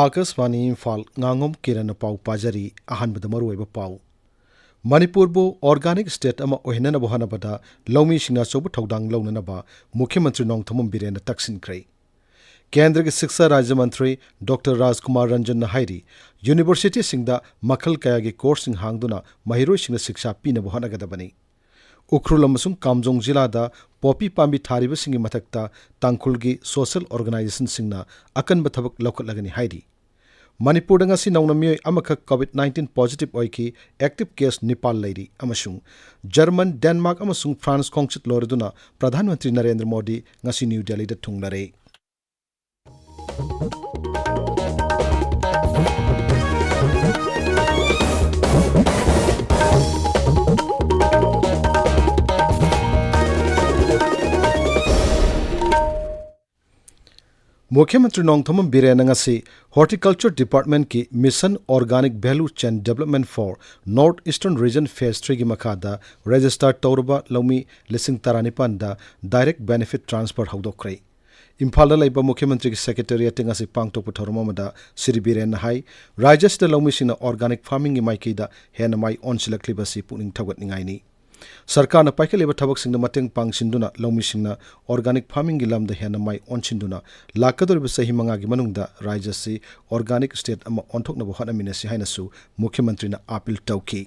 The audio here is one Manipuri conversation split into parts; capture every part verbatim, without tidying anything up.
ꯑꯥꯀꯥꯁꯕꯥꯅꯤ ꯏꯝꯐꯥꯜ, ꯉꯥꯉꯣꯝ ꯀꯤꯔꯟꯅ ꯄꯥꯎ ꯄꯥꯖꯔꯤ꯫ ꯑꯍꯥꯟꯕꯗ ꯃꯔꯨꯑꯣꯏꯕ ꯄꯥꯎ꯫ ꯃꯅꯤꯄꯨꯔꯕꯨ organic state ꯑꯃ ꯑꯣꯏꯍꯟꯅꯅꯕ ꯍꯣꯠꯅꯕꯗ ꯂꯧꯃꯤꯁꯤꯡꯅ ꯑꯆꯧꯕ ꯊꯧꯗꯥꯡ ꯂꯧꯅꯅꯕ ꯃꯨꯈ꯭ꯌ ꯃꯟꯇ꯭ꯔꯤ ꯅꯣꯡꯊꯣꯝꯕꯝ ꯕꯤꯔꯦꯟꯅ ꯇꯛꯁꯤꯟꯈ꯭ꯔꯦ꯫ ꯀꯦꯟꯗ꯭ꯔꯒꯤ ꯁꯤꯛꯁꯥ ꯔꯥꯖ꯭ꯌ ꯃꯟꯇ꯭ꯔꯤ ꯗꯣꯛꯇꯔ ꯔꯥꯖꯀꯨꯃꯥꯔ ꯔꯟꯖꯟꯅ ꯍꯥꯏꯔꯤ, ꯌꯨꯅꯤꯚꯔꯁꯤꯇꯤꯁꯤꯡꯗ ꯃꯈꯜ ꯀꯌꯥꯒꯤ courseꯁꯤꯡ ꯍꯥꯡꯗꯨꯅ ꯃꯍꯩꯔꯣꯏꯁꯤꯡꯗ ꯁꯤꯛꯁꯥ ꯄꯤꯅꯕ ꯍꯣꯠꯅꯒꯗꯕꯅꯤ꯫ ꯎꯈ꯭ꯔꯨꯜ ꯑꯃꯁꯨꯡ ꯀꯥꯝꯖꯣꯡ ꯖꯤꯂꯥꯗ ꯄꯣꯄꯤ ꯄꯥꯝꯕꯤ ꯊꯥꯔꯤꯕꯁꯤꯡꯒꯤ ꯃꯊꯛꯇ ꯇꯥꯡꯈꯨꯜꯒꯤ social organisationꯁꯤꯡꯅ ꯑꯀꯟꯕ ꯊꯕꯛ ꯂꯧꯈꯠꯂꯒꯅꯤ ꯍꯥꯏꯔꯤ꯫ ꯃꯅꯤꯄꯨꯔꯗ ꯉꯁꯤ ꯅꯧꯅ ꯃꯤꯑꯣꯏ ꯑꯃꯈꯛ COVID nineteen positive ꯑꯣꯏꯈꯤ꯫ Active case ꯅꯤꯄꯥꯜ ꯂꯩꯔꯤ꯫ ꯑꯃꯁꯨꯡ ꯖꯔꯃꯟ, ꯗꯦꯟꯃꯥꯔꯛ ꯑꯃꯁꯨꯡ ꯐ꯭ꯔꯥꯟꯁ ꯈꯣꯡꯆꯠ ꯂꯣꯏꯔꯗꯨꯅ ꯄ꯭ꯔꯙꯥꯟ ꯃꯟꯇ꯭ꯔꯤ ꯅꯔꯦꯟꯗ꯭ꯔ ꯃꯣꯗꯤ ꯉꯁꯤ ꯅ꯭ꯌꯨ ꯗꯦꯜꯂꯤꯗ ꯊꯨꯡꯂꯔꯦ꯫ ꯃꯨꯈ꯭ꯌ ꯃꯟꯇ꯭ꯔꯤ ꯅꯣꯡꯊꯣꯝꯕꯝ ꯕꯤꯔꯦꯟꯅ ꯉꯁꯤ Horticulture Departmentꯀꯤ Mission Organic Value Chain Development for North Eastern Region Phase Threeꯒꯤ ꯃꯈꯥꯗ register ꯇꯧꯔꯕ ꯂꯧꯃꯤ ꯂꯤꯁꯤꯡ ꯇꯔꯥꯅꯤꯄꯥꯟꯗ direct benefit transfer ꯍꯧꯗꯣꯛꯈ꯭ꯔꯦ꯫ ꯏꯝꯐꯥꯜꯗ ꯂꯩꯕ ꯃꯨꯈ꯭ꯌ ꯃꯟꯇ꯭ꯔꯤꯒꯤ secretariatꯇ ꯉꯁꯤ ꯄꯥꯡꯊꯣꯛꯄ ꯊꯧꯔꯝ ꯑꯃꯗ ꯁ꯭ꯔꯤ ꯕꯤꯔꯦꯟꯅ ꯍꯥꯏ, ꯔꯥꯖ꯭ꯌ ꯑꯁꯤꯗ ꯂꯧꯃꯤꯁꯤꯡꯅ organic farmingꯒꯤ ꯃꯥꯏꯀꯩꯗ ꯍꯦꯟꯅ ꯃꯥꯏ ꯑꯣꯟꯁꯤꯜꯂꯛꯂꯤꯕ ꯑꯁꯤ ꯄꯨꯛꯅꯤꯡ ꯊꯧꯒꯠꯅꯤꯡꯉꯥꯏꯅꯤ꯫ ꯁꯔꯀꯥꯔꯅ ꯄꯥꯏꯈꯠꯂꯤꯕ ꯊꯕꯛꯁꯤꯡꯗ ꯃꯇꯦꯡ ꯄꯥꯡꯁꯤꯟꯗꯨꯅ ꯂꯧꯃꯤꯁꯤꯡꯅ organic farmingꯒꯤ ꯂꯝꯗ ꯍꯦꯟꯅ ꯃꯥꯏ ꯑꯣꯟꯁꯤꯟꯗꯨꯅ ꯂꯥꯛꯀꯗꯧꯔꯤꯕ ꯆꯍꯤ ꯃꯉꯥꯒꯤ ꯃꯅꯨꯡꯗ ꯔꯥꯖ꯭ꯌ ꯑꯁꯤ organic state ꯑꯃ ꯑꯣꯟꯊꯣꯛꯅꯕ ꯍꯣꯠꯅꯃꯤꯟꯅꯁꯤ ꯍꯥꯏꯅꯁꯨ ꯃꯨꯈ꯭ꯌ ꯃꯟꯇ꯭ꯔꯤꯅ appeal ꯇꯧꯈꯤ꯫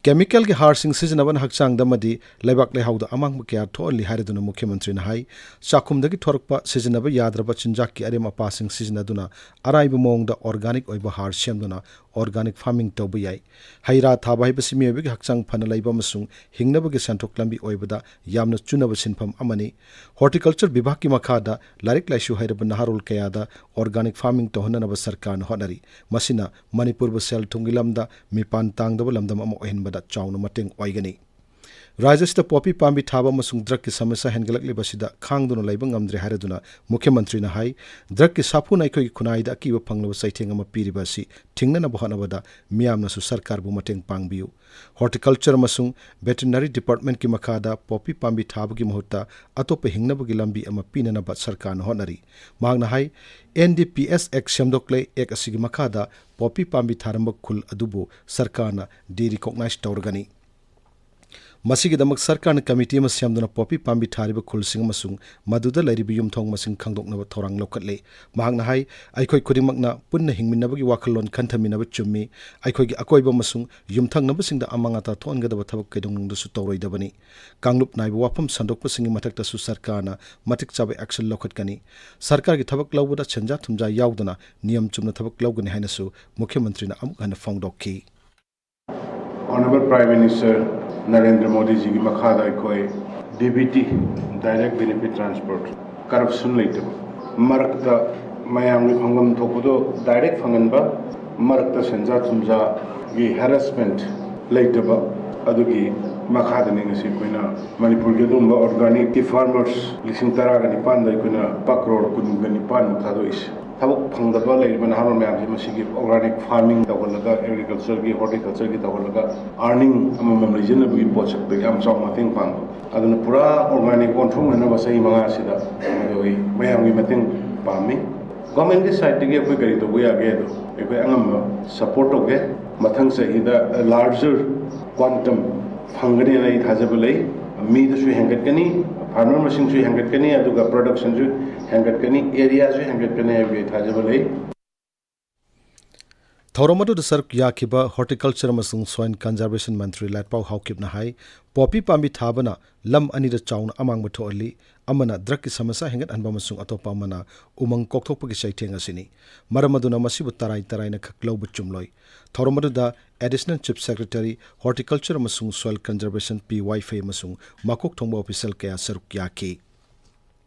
Chemicalꯒꯤ ꯍꯥꯔꯁꯤꯡ ꯁꯤꯖꯤꯟꯅꯕꯅ ꯍꯛꯆꯥꯡꯗ ꯑꯃꯗꯤ ꯂꯩꯕꯥꯛ ꯂꯩꯍꯥꯎꯗ ꯑꯃꯥꯡꯕ ꯀꯌꯥ ꯊꯣꯛꯍꯜꯂꯤ ꯍꯥꯏꯔꯗꯨꯅ ꯃꯨꯈ꯭ꯌ ꯃꯟꯇ꯭ꯔꯤꯅ ꯍꯥꯏ, ꯆꯥꯛꯈꯨꯝꯗꯒꯤ ꯊꯣꯔꯛꯄ ꯁꯤꯖꯤꯟꯅꯕ ꯌꯥꯗ꯭ꯔꯕ ꯆꯤꯟꯖꯥꯛꯀꯤ ꯑꯔꯦꯝ ꯑꯄꯥꯁꯤꯡ ꯁꯤꯖꯤꯟꯅꯗꯨꯅ ꯑꯔꯥꯏꯕ ꯃꯑꯣꯡꯗ organic ꯑꯣꯏꯕ ꯍꯥꯔ ꯁꯦꯝꯗꯨꯅ organic farming ꯇꯧꯕ ꯌꯥꯏ꯫ ꯍꯩ ꯔꯥ ꯊꯥꯕ ꯍꯥꯏꯕꯁꯤ ꯃꯤꯑꯣꯏꯕꯒꯤ ꯍꯛꯆꯥꯡ ꯐꯅ ꯂꯩꯕ ꯑꯃꯁꯨꯡ ꯍꯤꯡꯅꯕꯒꯤ ꯁꯦꯟꯊꯣꯛ ꯂꯝꯕꯤ ꯑꯣꯏꯕꯗ ꯌꯥꯝꯅ ꯆꯨꯅꯕ ꯁꯤꯟꯐꯝ ꯑꯃꯅꯤ꯫ Horticulture ꯕꯤꯚꯥꯒꯀꯤ ꯃꯈꯥꯗ ꯂꯥꯏꯔꯤꯛ ꯂꯥꯏꯁꯨ ꯍꯩꯔꯕ ꯅꯍꯥꯔꯣꯜ ꯀꯌꯥꯗ organic farming ꯇꯧꯍꯟꯅꯅꯕ ꯁꯔꯀꯥꯔꯅ ꯍꯣꯠꯅꯔꯤ꯫ ꯃꯁꯤꯅ ꯃꯅꯤꯄꯨꯔꯕꯨ ꯁꯦꯜ ꯊꯨꯝꯒꯤ ꯂꯝꯗ ꯃꯤꯄꯥꯟ ꯇꯥꯡꯗꯕ ꯂꯝꯗꯝ ꯑꯃ ꯑꯣꯏꯍꯟꯕꯗ ꯆꯥꯎꯅ ꯃꯇꯦꯡ ꯑꯣꯏꯒꯅꯤ꯫ ꯔꯥꯖ꯭ꯌ ꯑꯁꯤꯗ ꯄꯣꯄꯤ ꯄꯥꯝꯕꯤ ꯊꯥꯕ ꯑꯃꯁꯨꯡ ꯗ꯭ꯔꯒꯀꯤ ꯁꯃꯁ꯭ꯌꯥ ꯍꯦꯟꯒꯠꯂꯛꯂꯤꯕ ꯑꯁꯤꯗ ꯈꯥꯡꯗꯨꯅ ꯂꯩꯕ ꯉꯝꯗ꯭ꯔꯦ ꯍꯥꯏꯔꯗꯨꯅ ꯃꯨꯈ꯭ꯌ ꯃꯟꯇ꯭ꯔꯤꯅ ꯍꯥꯏ, ꯗ꯭ꯔꯒꯀꯤ ꯁꯥꯐꯨꯅ ꯑꯩꯈꯣꯏꯒꯤ ꯈꯨꯟꯅꯥꯏꯗ ꯑꯀꯤꯕ ꯐꯪꯂꯕ ꯆꯩꯊꯦꯡ ꯑꯃ ꯄꯤꯔꯤꯕ ꯑꯁꯤ ꯊꯤꯡꯅꯅꯕ ꯍꯣꯠꯅꯕꯗ ꯃꯤꯌꯥꯝꯅꯁꯨ ꯁꯔꯀꯥꯔꯕꯨ ꯃꯇꯦꯡ ꯄꯥꯡꯕꯤꯌꯨ꯫ ꯍꯣꯔꯇꯤꯀꯜꯆꯔ ꯑꯃꯁꯨꯡ ꯚꯦꯇꯤꯅꯔꯤ ꯗꯤꯄꯥꯔꯠꯃꯦꯟꯠꯀꯤ ꯃꯈꯥꯗ ꯄꯣꯄꯤ ꯄꯥꯝꯕꯤ ꯊꯥꯕꯒꯤ ꯃꯍꯨꯠꯇ ꯑꯇꯣꯞꯄ ꯍꯤꯡꯅꯕꯒꯤ ꯂꯝꯕꯤ ꯑꯃ ꯄꯤꯅꯅꯕ ꯁꯔꯀꯥꯔꯅ ꯍꯣꯠꯅꯔꯤ꯫ ꯃꯍꯥꯛꯅ ꯍꯥꯏ, ꯑꯦꯟ ꯗꯤ ꯄꯤ ꯑꯦꯁ ꯑꯦꯛ ꯁꯦꯝꯗꯣꯛꯂꯦ꯫ ꯑꯦꯛ ꯑꯁꯤꯒꯤ ꯃꯈꯥꯗ ꯄꯣꯄꯤ ꯄꯥꯝꯕꯤ ꯊꯥꯔꯝꯕ ꯈꯨꯜ ꯑꯗꯨꯕꯨ ꯁꯔꯀꯥꯔꯅ ꯗꯤ ꯔꯤꯀꯣꯒꯅꯥꯏꯖ ꯇꯧꯔꯒꯅꯤ꯫ ꯃꯁꯤꯒꯤꯗꯃꯛ ꯁꯔꯀꯥꯔꯅ ꯀꯃꯤꯇꯤ ꯑꯃ ꯁꯦꯝꯗꯨꯅ ꯄꯣꯄꯤ ꯄꯥꯝꯕꯤ ꯊꯥꯔꯤꯕ ꯈꯨꯜꯁꯤꯡ ꯑꯃꯁꯨꯡ ꯃꯗꯨꯗ ꯂꯩꯔꯤꯕ ꯌꯨꯝꯊꯣꯡ ꯃꯁꯤꯡ ꯈꯪꯗꯣꯛꯅꯕ ꯊꯧꯔꯥꯡ ꯂꯧꯈꯠꯂꯦ꯫ ꯃꯍꯥꯛꯅ ꯍꯥꯏ, ꯑꯩꯈꯣꯏ ꯈꯨꯗꯤꯡꯃꯛꯅ ꯄꯨꯟꯅ ꯍꯤꯡꯃꯤꯟꯅꯕꯒꯤ ꯋꯥꯈꯜꯂꯣꯟ ꯈꯟꯊꯃꯤꯟꯅꯕ ꯆꯨꯝꯃꯤ꯫ ꯑꯩꯈꯣꯏꯒꯤ ꯑꯀꯣꯏꯕ ꯑꯃꯁꯨꯡ ꯌꯨꯝꯊꯪꯅꯕꯁꯤꯡꯗ ꯑꯃꯥꯡ ꯑꯇꯥ ꯊꯣꯛꯍꯟꯒꯗꯕ ꯊꯕꯛ ꯀꯩꯗꯧꯅꯨꯡꯗꯁꯨ ꯇꯧꯔꯣꯏꯗꯕꯅꯤ꯫ ꯀꯥꯡꯂꯨꯞ ꯅꯥꯏꯕ ꯋꯥꯐꯝ ꯁꯟꯗꯣꯛꯄꯁꯤꯡꯒꯤ ꯃꯊꯛꯇꯁꯨ ꯁꯔꯀꯥꯔꯅ ꯃꯇꯤꯛ ꯆꯥꯕ ꯑꯦꯛꯁꯟ ꯂꯧꯈꯠꯀꯅꯤ꯫ ꯁꯔꯀꯥꯔꯒꯤ ꯊꯕꯛ ꯂꯧꯕꯗ ꯁꯦꯟꯖꯥ ꯊꯨꯝꯖꯥ ꯌꯥꯎꯗꯅ ꯅꯤꯌꯝ ꯆꯨꯝꯅ ꯊꯕꯛ ꯂꯧꯒꯅꯤ ꯍꯥꯏꯅꯁꯨ ꯃꯨꯈ꯭ꯌ ꯃꯟꯇ꯭ꯔꯤꯅ ꯑꯃꯨꯛ ꯍꯟꯅ ꯐꯣꯡꯗꯣꯛꯈꯤ꯫ Honourable Prime Minister ꯅꯔꯦꯟꯗ꯭ꯔ ꯃꯣꯗꯤꯖꯤꯒꯤ ꯃꯈꯥꯗ ꯑꯩꯈꯣꯏ D B T, Direct Benefit Transfer, corruption ꯂꯩꯇꯕ, ꯃꯔꯛꯇ ꯃꯌꯥꯝꯒꯤ ꯐꯪꯐꯝ ꯊꯣꯛꯄꯗꯣ ꯗꯥꯏꯔꯦꯛ ꯐꯪꯍꯟꯕ, ꯃꯔꯛꯇ ꯁꯦꯟꯖꯥ ꯊꯨꯝꯖꯥꯒꯤ ꯍꯦꯔꯥꯁꯃꯦꯟꯠ ꯂꯩꯇꯕ, ꯑꯗꯨꯒꯤ ꯃꯈꯥꯗꯅꯤ ꯉꯁꯤ ꯑꯩꯈꯣꯏꯅ ꯃꯅꯤꯄꯨꯔꯒꯤ ꯑꯗꯨꯒꯨꯝꯕ ꯑꯣꯔꯒꯥꯅꯤꯛꯀꯤ ꯐꯥꯔꯃꯔꯁ ꯂꯤꯁꯤꯡ ꯇꯔꯥꯒ ꯅꯤꯄꯥꯟꯗ ꯑꯩꯈꯣꯏꯅ ꯂꯨꯄꯥ ꯀ꯭ꯔꯣꯔ ꯀꯨꯟꯒ ꯅꯤꯄꯥꯟꯃꯨꯛ ꯊꯥꯗꯣꯛꯏꯁꯦ꯫ ꯊꯕꯛ ꯐꯪꯗꯕ ꯂꯩꯔꯤꯕ ꯅꯍꯥꯔꯣꯜ ꯃꯌꯥꯝꯁꯦ ꯃꯁꯤꯒꯤ ꯑꯣꯔꯒꯥꯅꯤꯛ ꯐꯥꯔꯃꯤꯡ ꯇꯧꯍꯜꯂꯒ, ꯑꯦꯒ꯭ꯔꯤꯀꯜꯆꯔꯒꯤ, ꯍꯣꯔꯇꯤꯀꯜꯆꯔꯒꯤ ꯇꯧꯍꯜꯂꯒ, ꯑꯥꯔꯅꯤꯡ ꯑꯃꯃꯝ ꯂꯩꯖꯅꯕꯒꯤ ꯄꯣꯠꯁꯛꯇ ꯌꯥꯝ ꯆꯥꯎꯅ ꯃꯇꯦꯡ ꯄꯥꯡꯕ꯫ ꯑꯗꯨꯅ ꯄꯨꯔꯥ ꯑꯣꯔꯒꯥꯅꯤꯛ ꯑꯣꯟꯊꯣꯛꯅꯅꯕ ꯆꯍꯤ ꯃꯉꯥꯁꯤꯗ ꯑꯩꯈꯣꯏ ꯃꯌꯥꯝꯒꯤ ꯃꯇꯦꯡ ꯄꯥꯝꯃꯤ꯫ ꯒꯣꯔꯃꯦꯟꯒꯤ ꯁꯥꯏꯠꯇꯒꯤ ꯑꯩꯈꯣꯏ ꯀꯔꯤ ꯇꯧꯕ ꯌꯥꯒꯦ ꯑꯗꯣ, ꯑꯩꯈꯣꯏ ꯑꯉꯝꯕ ꯁꯄꯣꯔꯠ ꯇꯧꯒꯦ꯫ ꯃꯊꯪ ꯆꯍꯤꯗ ꯂꯥꯔꯖꯔ ꯀ꯭ꯋꯥꯟꯇꯝ ꯐꯪꯒꯅꯦꯅ ꯑꯩ ꯊꯥꯖꯕ ꯂꯩ꯫ ꯃꯤꯗꯁꯨ ꯍꯦꯟꯒꯠꯀꯅꯤ, ꯐꯥꯔꯃꯔ ꯃꯁꯤꯡꯁꯨ ꯍꯦꯟꯒꯠꯀꯅꯤ, ꯑꯗꯨꯒ ꯄ꯭ꯔꯗꯛꯁꯟꯁꯨ ꯍꯦꯟꯒꯠꯀꯅꯤ, ꯑꯦꯔꯤꯌꯥꯁꯨ ꯍꯦꯟꯒꯠꯀꯅꯤ ꯍꯥꯏꯕꯒꯤ ꯑꯩ ꯊꯥꯖꯕ ꯂꯩ꯫ ꯊꯧꯔꯝ ꯑꯗꯨꯗ ꯁꯔꯨꯛ ꯌꯥꯈꯤꯕ ꯍꯣꯔꯇꯤꯀꯜꯆꯔ ꯑꯃꯁꯨꯡ ꯁꯣꯏꯜ ꯀꯟꯖꯔꯕꯦꯁꯟ ꯃꯟꯇ꯭ꯔꯤ ꯂꯥꯠꯄꯥꯎ ꯍꯥꯎꯀꯤꯞꯅ ꯍꯥꯏ, ꯄꯣꯄꯤ ꯄꯥꯝꯕꯤ ꯊꯥꯕꯅ ꯂꯝ ꯑꯅꯤꯗ ꯆꯥꯎꯅ ꯑꯃꯥꯡꯕ ꯊꯣꯛꯍꯜꯂꯤ, ꯑꯃꯅ ꯗ꯭ꯔꯒꯀꯤ ꯁꯃꯁ꯭ꯌꯥ ꯍꯦꯟꯒꯠꯍꯟꯕ ꯑꯃꯁꯨꯡ ꯑꯇꯣꯞꯄ ꯑꯃꯅ ꯎꯃꯪ ꯀꯣꯛꯊꯣꯛꯄꯒꯤ ꯆꯩꯊꯦꯡ ꯑꯁꯤꯅꯤ꯫ ꯃꯔꯝ ꯑꯗꯨꯅ ꯃꯁꯤꯕꯨ ꯇꯔꯥꯏ ꯇꯔꯥꯏꯅ ꯈꯛ ꯂꯧꯕ ꯆꯨꯝꯂꯣꯏ꯫ ꯊꯧꯔꯝ ꯑꯗꯨꯗ ꯑꯦꯗꯤꯁꯅꯦꯜ ꯆꯤꯐ ꯁꯦꯀ꯭ꯔꯦꯇꯔꯤ, ꯍꯣꯔꯇꯤꯀꯜꯆꯔ ꯑꯃꯁꯨꯡ ꯁꯣꯏꯜ ꯀꯟꯖꯔꯕꯦꯁꯟ ꯄꯤ ꯋꯥꯏꯐꯩ ꯑꯃꯁꯨꯡ ꯃꯀꯣꯛ ꯊꯣꯡꯕ ꯑꯣꯐꯤꯁꯤꯌꯦꯜ ꯀꯌꯥ ꯁꯔꯨꯛ ꯌꯥꯈꯤ꯫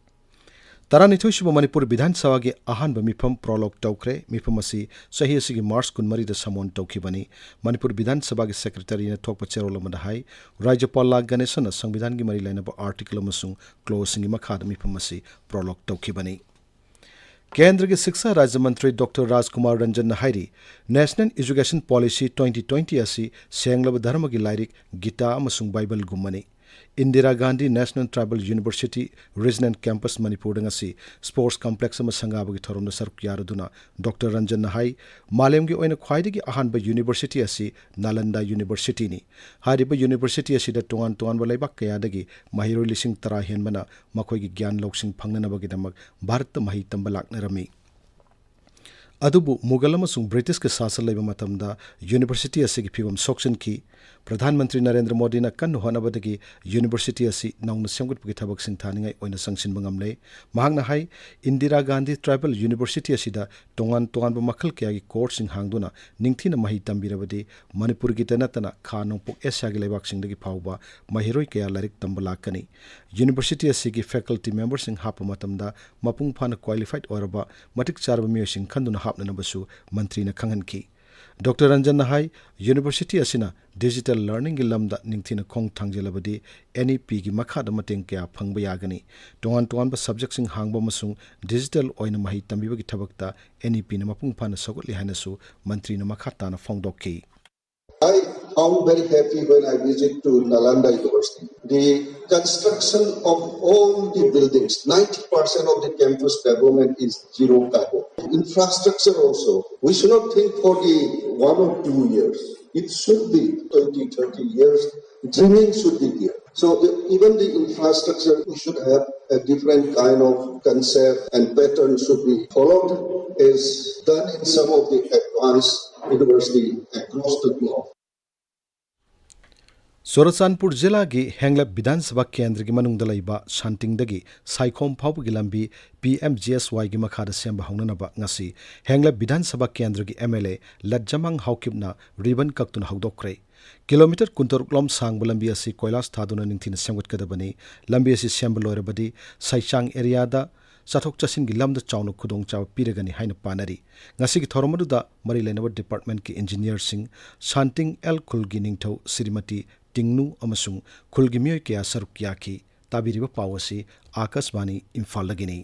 ꯇꯔꯥꯅꯤꯊꯣꯏ ꯁꯨꯕ ꯃꯅꯤꯄꯨꯔ ꯕꯤꯙꯥꯟ ꯁꯚꯥꯒꯤ ꯑꯍꯥꯟꯕ ꯃꯤꯐꯝ ꯄ꯭ꯔꯣꯂꯣꯛ ꯇꯧꯈ꯭ꯔꯦ꯫ ꯃꯤꯐꯝ ꯑꯁꯤ ꯆꯍꯤ ꯑꯁꯤꯒꯤ ꯃꯥꯔꯆ ꯀꯨꯟꯃꯔꯤꯗ ꯁꯃꯣꯟ ꯇꯧꯈꯤꯕꯅꯤ꯫ ꯃꯅꯤꯄꯨꯔ ꯕꯤꯙꯥꯟ ꯁꯚꯥꯒꯤ ꯁꯦꯀ꯭ꯔꯦꯇꯔꯤꯅ ꯊꯣꯛꯄ ꯆꯦꯔꯣꯜ ꯑꯃꯗ ꯍꯥꯏ, ꯔꯥꯖ꯭ꯌꯄꯥꯜ ꯂꯥ ꯒꯅꯦꯁꯟꯅ ꯁꯪꯕꯤꯙꯥꯟꯒꯤ ꯃꯔꯤ ꯂꯩꯅꯕ ꯑꯥꯔꯇꯤꯀꯜ ꯑꯃꯁꯨꯡ ꯀ꯭ꯂꯣꯖꯁꯤꯡꯒꯤ ꯃꯈꯥꯗ ꯃꯤꯐꯝ ꯑꯁꯤ ꯄ꯭ꯔꯣꯂꯣꯛ ꯇꯧꯈꯤꯕꯅꯤ꯫ ꯀꯦꯟꯗ꯭ꯔꯒꯤ ꯁꯤꯛꯁꯥ ꯔꯥꯖ꯭ꯌ ꯃꯟꯇ꯭ꯔꯤ ꯗꯣꯛꯇꯔ ꯔꯥꯖꯀꯨꯃꯥꯔ ꯔꯟꯖꯟꯅ ꯍꯥꯏꯔꯤ, National Education Policy twenty twenty ꯑꯁꯤ ꯁꯦꯡꯂꯕ ꯙꯔꯃꯒꯤ ꯂꯥꯏꯔꯤꯛ ꯒꯤꯇꯥ ꯑꯃꯁꯨꯡ ꯕꯥꯏꯕꯜꯒꯨꯝꯕꯅꯤ꯫ Indira Gandhi national tribal university regional campus ꯃꯅꯤꯄꯨꯔꯗ ꯉꯁꯤ ꯁ꯭ꯄꯣꯔꯠꯁ ꯀꯝꯄ꯭ꯂꯦꯛꯁ ꯑꯃ ꯁꯪꯒꯥꯕꯒꯤ ꯊꯧꯔꯝꯗ ꯁꯔꯨꯛ ꯌꯥꯔꯗꯨꯅ ꯗꯣꯛꯇꯔ ꯔꯟꯖꯟꯅ ꯍꯥꯏ, ꯃꯥꯂꯦꯝꯒꯤ ꯑꯣꯏꯅ ꯈ꯭ꯋꯥꯏꯗꯒꯤ ꯑꯍꯥꯟꯕ ꯌꯨꯅꯤꯚꯔꯁꯤꯇꯤ ꯑꯁꯤ ꯅꯥꯂꯟꯗꯥ ꯌꯨꯅꯤꯚꯔꯁꯤꯇꯤꯅꯤ꯫ ꯍꯥꯏꯔꯤꯕ ꯌꯨꯅꯤꯚꯔꯁꯤꯇꯤ ꯑꯁꯤꯗ ꯇꯣꯉꯥꯟ ꯇꯣꯉꯥꯟꯕ ꯂꯩꯕꯥꯛ ꯀꯌꯥꯗꯒꯤ ꯃꯍꯩꯔꯣꯏ ꯂꯤꯁꯤꯡ ꯇꯔꯥ ꯍꯦꯟꯕꯅ ꯃꯈꯣꯏꯒꯤ ꯒ꯭ꯌꯥꯟ ꯂꯧꯁꯤꯡ ꯐꯪꯅꯅꯕꯒꯤꯗꯃꯛ ꯚꯥꯔꯠꯇ ꯃꯍꯩ ꯇꯝꯕ ꯂꯥꯛꯅꯔꯝꯃꯤ꯫ ꯑꯗꯨꯕꯨ ꯃꯨꯒꯜ ꯑꯃꯁꯨꯡ ꯕ꯭ꯔꯤꯇꯤꯁꯀꯤ ꯁꯥꯁꯟ ꯂꯩꯕ ꯃꯇꯝꯗ ꯌꯨꯅꯤꯚꯔꯁꯤꯇꯤ ꯑꯁꯤꯒꯤ ꯐꯤꯕꯝ ꯁꯣꯛꯆꯤꯟꯈꯤ꯫ ꯄ꯭ꯔꯙꯥꯟ ꯃꯟꯇ꯭ꯔꯤ ꯅꯔꯦꯟꯗ꯭ꯔ ꯃꯣꯗꯤꯅ ꯀꯟꯅ ꯍꯣꯠꯅꯕꯗꯒꯤ ꯌꯨꯅꯤꯚꯔꯁꯤꯇꯤ ꯑꯁꯤ ꯅꯧꯅ ꯁꯦꯝꯒꯠꯄꯒꯤ ꯊꯕꯛ ꯁꯤꯡꯊꯥꯅꯤꯡꯉꯥꯏ ꯑꯣꯏꯅ ꯆꯪꯁꯤꯟꯕ ꯉꯝꯂꯦ꯫ ꯃꯍꯥꯛꯅ ꯍꯥꯏ, ꯏꯟꯗꯤꯔꯥ ꯒꯥꯟꯙꯤ ꯇ꯭ꯔꯥꯏꯕꯦꯜ ꯌꯨꯅꯤꯚꯔꯁꯤꯇꯤ ꯑꯁꯤꯗ ꯇꯣꯉꯥꯟ ꯇꯣꯉꯥꯟꯕ ꯃꯈꯜ ꯀꯌꯥꯒꯤ ꯀꯣꯔꯁꯁꯤꯡ ꯍꯥꯡꯗꯨꯅ ꯅꯤꯡꯊꯤꯅ ꯃꯍꯩ ꯇꯝꯕꯤꯔꯕꯗꯤ ꯃꯅꯤꯄꯨꯔꯒꯤꯇ ꯅꯠꯇꯅ ꯈꯥ ꯅꯣꯡꯄꯣꯛ ꯑꯦꯁꯤꯌꯥꯒꯤ ꯂꯩꯕꯥꯛꯁꯤꯡꯗꯒꯤ ꯐꯥꯎꯕ ꯃꯍꯩꯔꯣꯏ ꯀꯌꯥ ꯂꯥꯏꯔꯤꯛ ꯇꯝꯕ ꯂꯥꯛꯀꯅꯤ꯫ ꯌꯨꯅꯤꯚꯔꯁꯤꯇꯤ ꯑꯁꯤꯒꯤ ꯐꯦꯀꯜꯇꯤ ꯃꯦꯝꯕꯔꯁꯤꯡ ꯍꯥꯞꯄ ꯃꯇꯝꯗ ꯃꯄꯨꯡ ꯐꯥꯅ ꯀ꯭ꯋꯥꯂꯤꯐꯥꯏꯗ ꯑꯣꯏꯔꯕ ꯃꯇꯤꯛ ꯆꯥꯔꯕ ꯃꯤꯑꯣꯏꯁꯤꯡ ꯈꯟꯗꯨꯅ ꯍꯥꯞꯅꯅꯕꯁꯨ ꯃꯟꯇ꯭ꯔꯤꯅ ꯈꯪꯍꯟꯈꯤ꯫ ꯗꯣꯛꯇꯔ ꯔꯟꯖꯟꯅ ꯍꯥꯏ, ꯌꯨꯅꯤꯚꯔꯁꯤꯇꯤ ꯑꯁꯤꯅ ꯗꯤꯖꯤꯇꯦꯜ ꯂꯔꯅꯤꯡꯒꯤ ꯂꯝꯗ ꯅꯤꯡꯊꯤꯅ ꯈꯣꯡ ꯊꯥꯡꯖꯤꯜꯂꯕꯗꯤ ꯑꯦꯟ ꯏ ꯄꯤꯒꯤ ꯃꯈꯥꯗ ꯃꯇꯦꯡ ꯀꯌꯥ ꯐꯪꯕ ꯌꯥꯒꯅꯤ꯫ ꯇꯣꯉꯥꯟ ꯇꯣꯉꯥꯟꯕ ꯁꯕꯖꯦꯛꯁꯤꯡ ꯍꯥꯡꯕ ꯑꯃꯁꯨꯡ ꯗꯤꯖꯤꯇꯦꯜ ꯑꯣꯏꯅ ꯃꯍꯩ ꯇꯝꯕꯤꯕꯒꯤ ꯊꯕꯛꯇ ꯑꯦꯟ ꯏ ꯄꯤꯅ ꯃꯄꯨꯡ ꯐꯥꯅ ꯁꯧꯒꯠꯂꯤ ꯍꯥꯏꯅꯁꯨ ꯃꯟꯇ꯭ꯔꯤꯅ ꯃꯈꯥ ꯇꯥꯅ ꯐꯣꯡꯗꯣꯛꯈꯤ꯫ I found very happy when I visit to Nalanda University. The construction of all the buildings, ninety percent of the campus development is zero carbon. Infrastructure also, we should not think for the one or two years. It should be twenty, thirty years. Dreaming should be there. So e- even the infrastructure, we should have a different kind of concept and pattern should be followed as done in some of the advanced university across the globe. Churachandpur ꯖꯤꯂꯥꯒꯤ ꯍꯦꯡꯂꯞ ꯕꯤꯙꯥꯟ ꯁꯚꯥ ꯀꯦꯟꯗ꯭ꯔꯒꯤ ꯃꯅꯨꯡꯗ ꯂꯩꯕ ꯁꯥꯟꯇꯤꯡꯗꯒꯤ ꯁꯥꯏꯈꯣꯝ ꯐꯥꯎꯕꯒꯤ ꯂꯝꯕꯤ ꯄꯤ ꯑꯦꯝ ꯖꯤ ꯑꯦꯁ ꯋꯥꯏꯒꯤ ꯃꯈꯥꯗ ꯁꯦꯝꯕ ꯍꯧꯅꯅꯕ ꯉꯁꯤ ꯍꯦꯡꯂꯞ ꯕꯤꯙꯥꯟ ꯁꯚꯥ ꯀꯦꯟꯗ꯭ꯔꯒꯤ ꯑꯦꯝ ꯑꯦꯜ ꯑꯦ ꯂꯠꯖꯃꯥꯡ ꯍꯥꯎꯀꯤꯞꯅ ꯔꯤꯕꯟ ꯀꯛꯇꯨꯅ ꯍꯧꯗꯣꯛꯈ꯭ꯔꯦ꯫ ꯀꯤꯂꯣꯃꯤꯇꯔ ꯀꯨꯟꯇꯔꯨꯛ ꯂꯣꯝ ꯁꯥꯡꯕ ꯂꯝꯕꯤ ꯑꯁꯤ ꯀꯣꯏꯂꯥꯁ ꯊꯥꯗꯨꯅ ꯅꯤꯡꯊꯤꯅ ꯁꯦꯝꯒꯠꯀꯗꯕꯅꯤ꯫ ꯂꯝꯕꯤ ꯑꯁꯤ ꯁꯦꯝꯕ ꯂꯣꯏꯔꯕꯗꯤ ꯁꯥꯏꯆꯥꯡ ꯑꯦꯔꯤꯌꯥꯗ ꯆꯠꯊꯣꯛ ꯆꯠꯁꯤꯟꯒꯤ ꯂꯝꯗ ꯆꯥꯎꯅ ꯈꯨꯗꯣꯡꯆꯥꯕ ꯄꯤꯔꯒꯅꯤ ꯍꯥꯏꯅ ꯄꯥꯅꯔꯤ꯫ ꯉꯁꯤꯒꯤ ꯊꯧꯔꯝ ꯑꯗꯨꯗ ꯃꯔꯤ ꯂꯩꯅꯕ ꯗꯤꯄꯥꯔꯠꯃꯦꯟꯠꯀꯤ ꯏꯟꯖꯤꯅꯤꯌꯔꯁꯤꯡ, ꯁꯥꯟꯇꯤꯡ ꯑꯦꯜ ꯈꯨꯜꯒꯤ ꯅꯤꯡꯊꯧ ꯁ꯭ꯔꯤꯃꯇꯤ ꯇꯤꯡꯅꯨ ꯑꯃꯁꯨꯡ ꯈꯨꯜꯒꯤ ꯃꯤꯑꯣꯏ ꯀꯌꯥ ꯁꯔꯨꯛ ꯌꯥꯈꯤ꯫ ꯇꯥꯕꯤꯔꯤꯕ ꯄꯥꯎ ꯑꯁꯤ ꯑꯥꯀꯥꯁꯕꯥꯅꯤ ꯏꯝꯐꯥꯜꯗꯒꯤꯅꯤ꯫